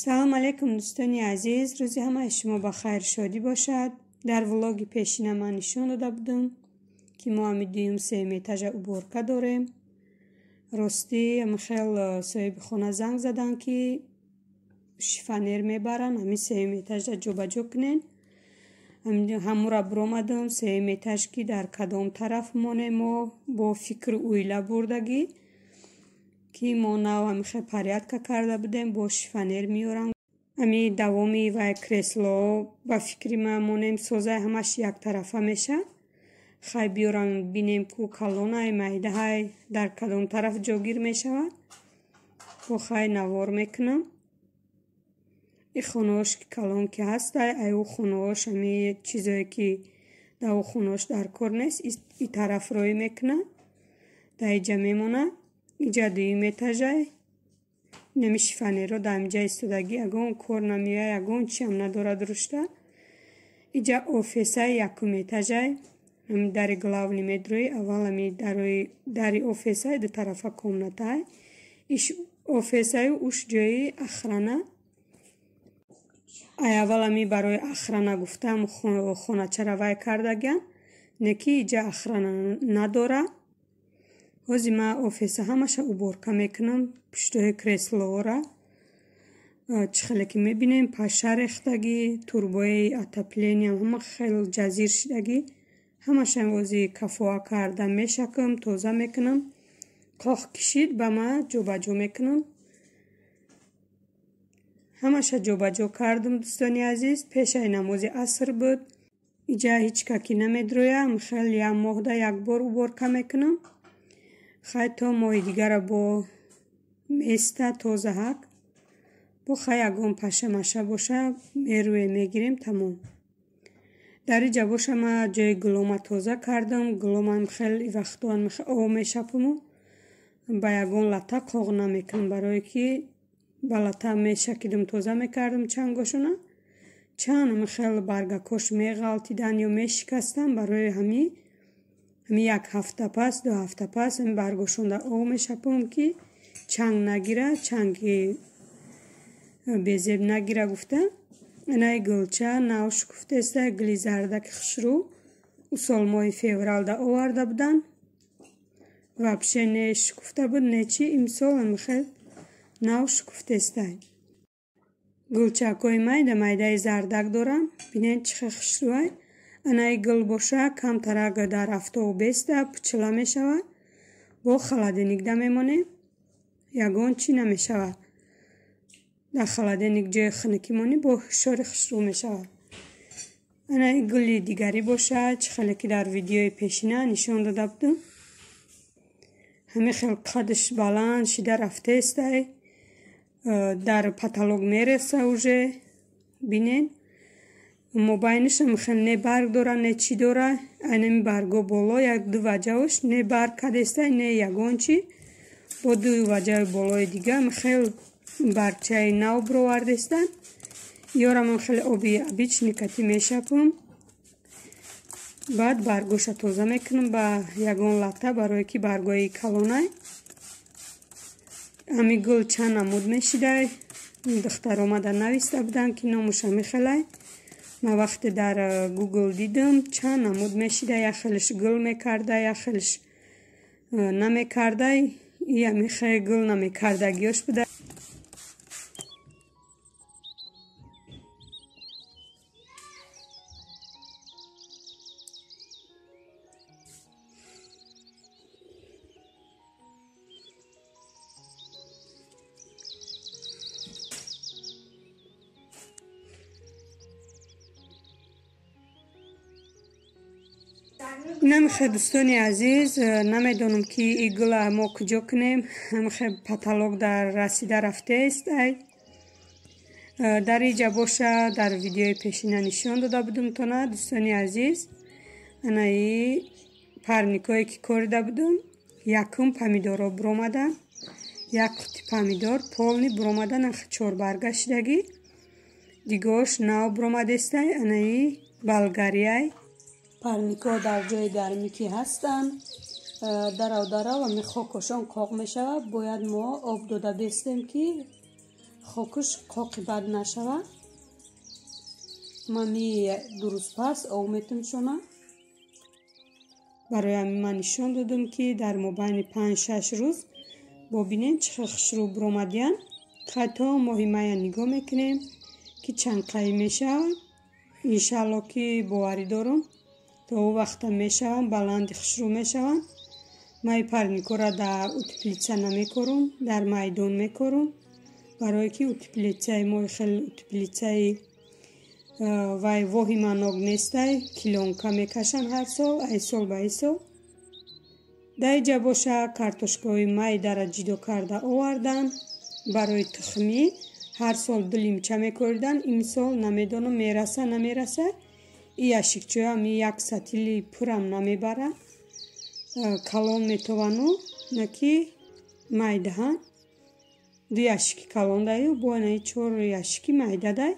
Салом алейкум дӯстони азиз, рӯзи ҳамаи шумо ба хайр шодӣ бошад. Дар влоги пешина ман нишон дода будам, ки мо ҳами дуюм сеюм этажа уборка дорем. Ростӣ хел соҳиби хона занг заданд, ки шифонер мебаранд, ҳами сеюм этажа ҷобаҷо кунен. Ҳамура биромадам сеюм этаж, ки дар кадом тараф монем, мо бо фикру уйла бурдагӣ, ки мо нав ҳамихел порядка карда будем, бо шифонер меоранд. Ҳами давоми вай креслоҳо ба фикри ман монем созай ҳамаш яктарафа мешавад. Хай биёрам бинем ку калонай майдаҳай дар кадом тараф ҷогир мешавад. Бо хай навор мекунам. И хонаҳош ки калон ки ҳастай, ай ӯ хонаҳош ҳами чизое ки дар ӯ хонаҳош дар кор нест, и тараф роӣ мекунад, дар иҷа мемонад. Иҷа дуюм этажай. Инами шифонерҳо дар ҳамиҷа истодагӣ, ягон кор намеояд, ягон чиам надорад рушта. Иҷа офисай якум этажай. Ҳами дари главный медрои, аввал ҳами дари офисай, ду тарафа комнатай. Иш офисаю уш ҷои охрана. Ай аввал ҳами барои охрана гуфтам хоначара вай кардагиан, не ки иҷа охрана надора. Ҳозир ман офиса ҳамаша уборка мекунам, пуштои креслоора. Чӣ хеле ки мебинем, паша рехтагӣ, турбои отопления ҳама хел ҷазир шидагӣ. Ҳамаша ҳозир кафоа карда мешакам, тоза мекунам. Қоқ кишид ба ман ҷобаҷо мекунам. Ҳамаша ҷобаҷо кардам, дӯстони азиз. Пешаи намози аср буд. Иҷа ҳеҷ каки намедроям, хел як моҳда як бор уборка мекунам. Хай то моҳи дигара бо места тозаҳак. Бо хай ягон паша-маша боша мерӯе мегирем, тамом. Дар иҷа боша ман ҷои гулома тоза кардам. Гуломам хел вақтоан об мешапаму ба ягон лата қоғ намекунам, барое ки ба лата мешакидам, тоза мекардам чангошона. Чанд хел баргакош меғалтидан ё мешикастам, барои ҳами як ҳафта пас, ду ҳафта пас ҳами баргошонда об мешапам, ки чанг нагира, чанги безеб нагира гуфта. Анаи гулча нав шукуфтеста, гули зардаки хушрӯ. Ӯ сол моҳи февралда оварда буданд. Вообще не шукуфта буд, не чи, имсол ҳамихел нав шукуфтестай. Гулчакҳои майда майдаи зардак дорам, бинед чӣ хел хушрӯай. Анаи гул боша камтарак дар афтоб беста пучила мешавад, бо холодильникда мемонем, ягон чӣ намешавад. Дар холодильник ҷои хунукӣ монӣ, бо шори хушрӯ мешавад. Анаи гули дигарӣ боша, чӣ хеле ки дар видеои пешина нишон дода будам, ҳамин хел қадаш баланд шида рафтестай, дар потолок мереса уже. Бинед, мобайнашам хел не барг дора, не чӣ дора. Айнами барго боло як ду ваҷаош не барг кадестай, не ягон чӣ. Бо ду ваҷаи болои дига хел баргчаи нав бировардестан. Ёрам хеле оби обычный кати мешапам. Баъд баргоша тоза мекунам ба ягон лата, барое ки баргои калонай. Ҳами гул чанд намуд мешидай. Духтар омада нависта буданд, ки номуш ҳами хелай. Ман вақте дар Гугл дидам, чанд намуд мешида, як хелш гул мекарда, як хелш намекарда. И ҳами хел гул намекардагиёш буда. Намехе дӯстони азиз, намедонам ки и гула мо куҷо кунем. Ҳамихе потолок дар расида рафтест. Ай дар иҷа боша дар видеои пешина нишон дода будам тона, дӯстони азиз. Анаи парникое ки корида будам, якум помидорро биромада, як қути помидор полный биромада, чорбарга шидагӣ. Дигош нав биромадестай. Анаи болгарияй. Парникҳо дар ҷои гармӣ ки ҳастанд, дарав дарав ҳами хокошон қоқ мешавад. Бояд мо об дода бестем, ки Хокуш қоқи бад нашава. Ман ми ду рӯз пас об метумшона. Барои ҳамин ман нишон додам, ки дар мобайни 5-6 рӯз бобинем чӣ хел хушрӯ биромадиян. Хай то моҳи мая нигоҳ мекунем, ки чанд қаи мешавад. Иншаалло, ки боварӣ дорам, то о вақта мешаванд, баланди хушрӯ мешаванд. Ман и парникора дар утеплица намекорам, дар майдон мекорам, барое ки утеплицаи мо хеле утеплицаи вай воҳиманок нестай, килонка мекашанд ҳар сол, ай сол ба ай сол. Дар иҷа боша картошкаҳои майдара ҷидо карда овардан барои тухмӣ. Ҳар сол ду лимча мекоридан, имсол намедонам мераса намераса. И яшикчоям як сатили пурам намебара, калон метовану наки майдаҳанд. Ду яшики калон даю, бо инаи 4 яшики майда дай.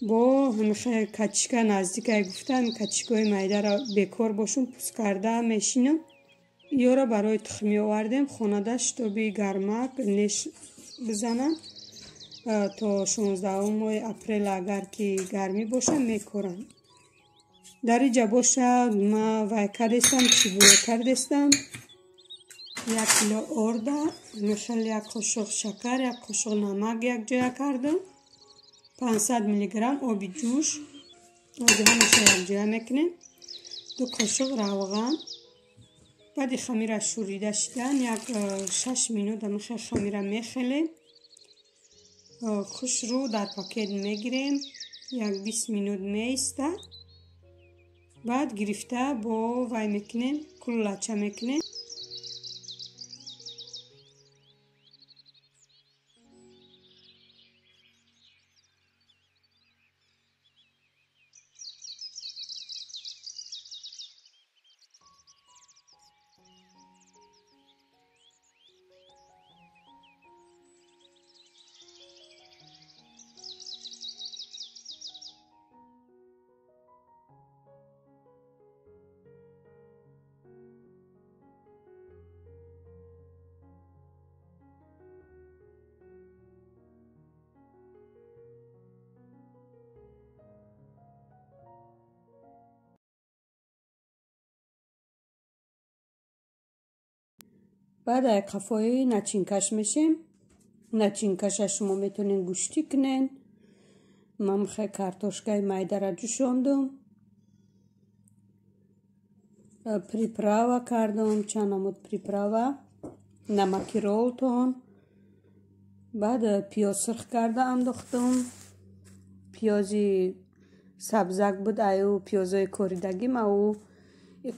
Бо ҳамихе качика наздикай гуфта, ҳами качикаҳои майдара бекор бошум пӯст карда мешинам. Ёро барои тухмӣ овардем хонада, шитоби гармак неш бизананд. То 16 моҳи апрел агар ки гармӣ боша мекоранд. Дар иҷа боша ма вай кардестам, чибуре кардестам. 1 кило орда, михел 1 қошуқ шакар, 1 қошуқ намак якҷоя кардам. 500 миллиграмм оби ҷӯш, оби ҳамаша якҷоя мекунем. 2 қошуқ равған. Баъди хамира шӯрида шидан як 6 минут ҳамихел хамира мехелем. Хушрӯ дар пакет мегирем, як 20 минут меиста. Баъд гирифта бо вай мекунем, куллача мекунем. Баъд ай қафои начинкаш мешем. Начинкаша шумо метавонед гӯштӣ кунед. Ман михе картошкаи майдара ҷӯшондум, приправа кардам, чанд намуд приправа, намаки ролтон. Баъд пиёз сирх карда андохтум. Пиёзи сабзак буд, аю пиёзои коридагим, ау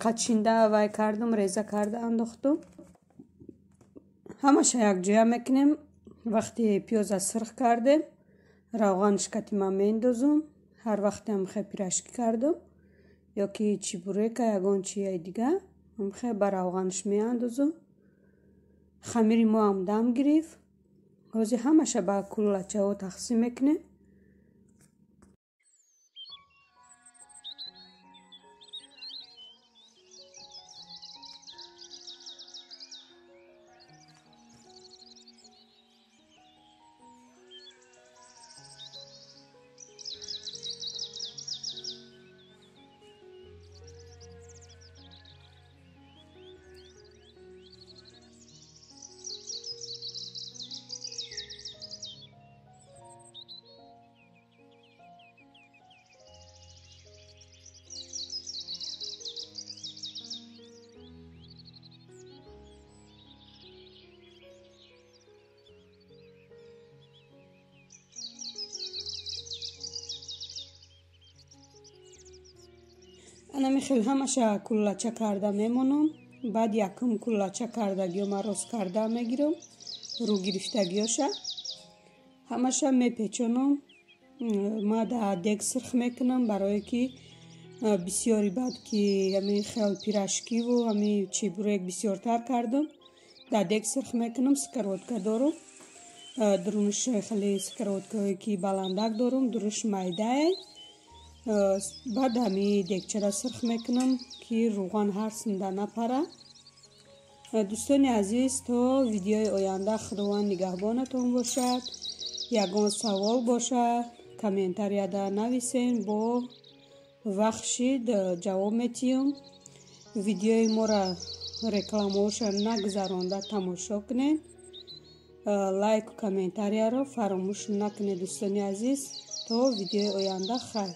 қачинда вай кардум, реза карда андохтум. Ҳамаша якҷоя мекунем. Вақте пиёза сирх кардем, равғанш катима меандозум. Ҳар вақте ҳамхе пирашки кардум ё ки чибурека ягон чияи дига, ҳамхе ба равғанш меандозум. Хамири мо ҳам дам гирифт. Ҳозир ҳамаша ба куллачаҳо тақсим мекунем. Ана михел ҳамаша куллача карда мемонам. Баъд якум куллача кардагиё ман рост карда мегирам, рӯ гирифтагиёша ҳамаша мепечонам. Ма дар дег сирх мекунам, барое ки бисёри баъд ки ҳамин хел пирашкиву ҳамин чебурек бисёртар кардам, дар дег сирх мекунам. Сковородка дорам, дурунаш хеле сковородкаҳое ки баландак дорам, дуруш майдае. Баъд ҳами дегчара сирх мекунам, ки рӯған ҳар синда напара. Дӯстони азиз, то видеои оянда Худованд нигаҳбонатон бошад. Ягон савол боша, комментарияда нависен, бо вақт шид, ҷавоб метиҳам. Видеои моро рекламаоша нагузаронда тамошо кунед, лайку комментарияро фаромӯш накунед. Дӯстони азиз, то видеои оянда, хайр.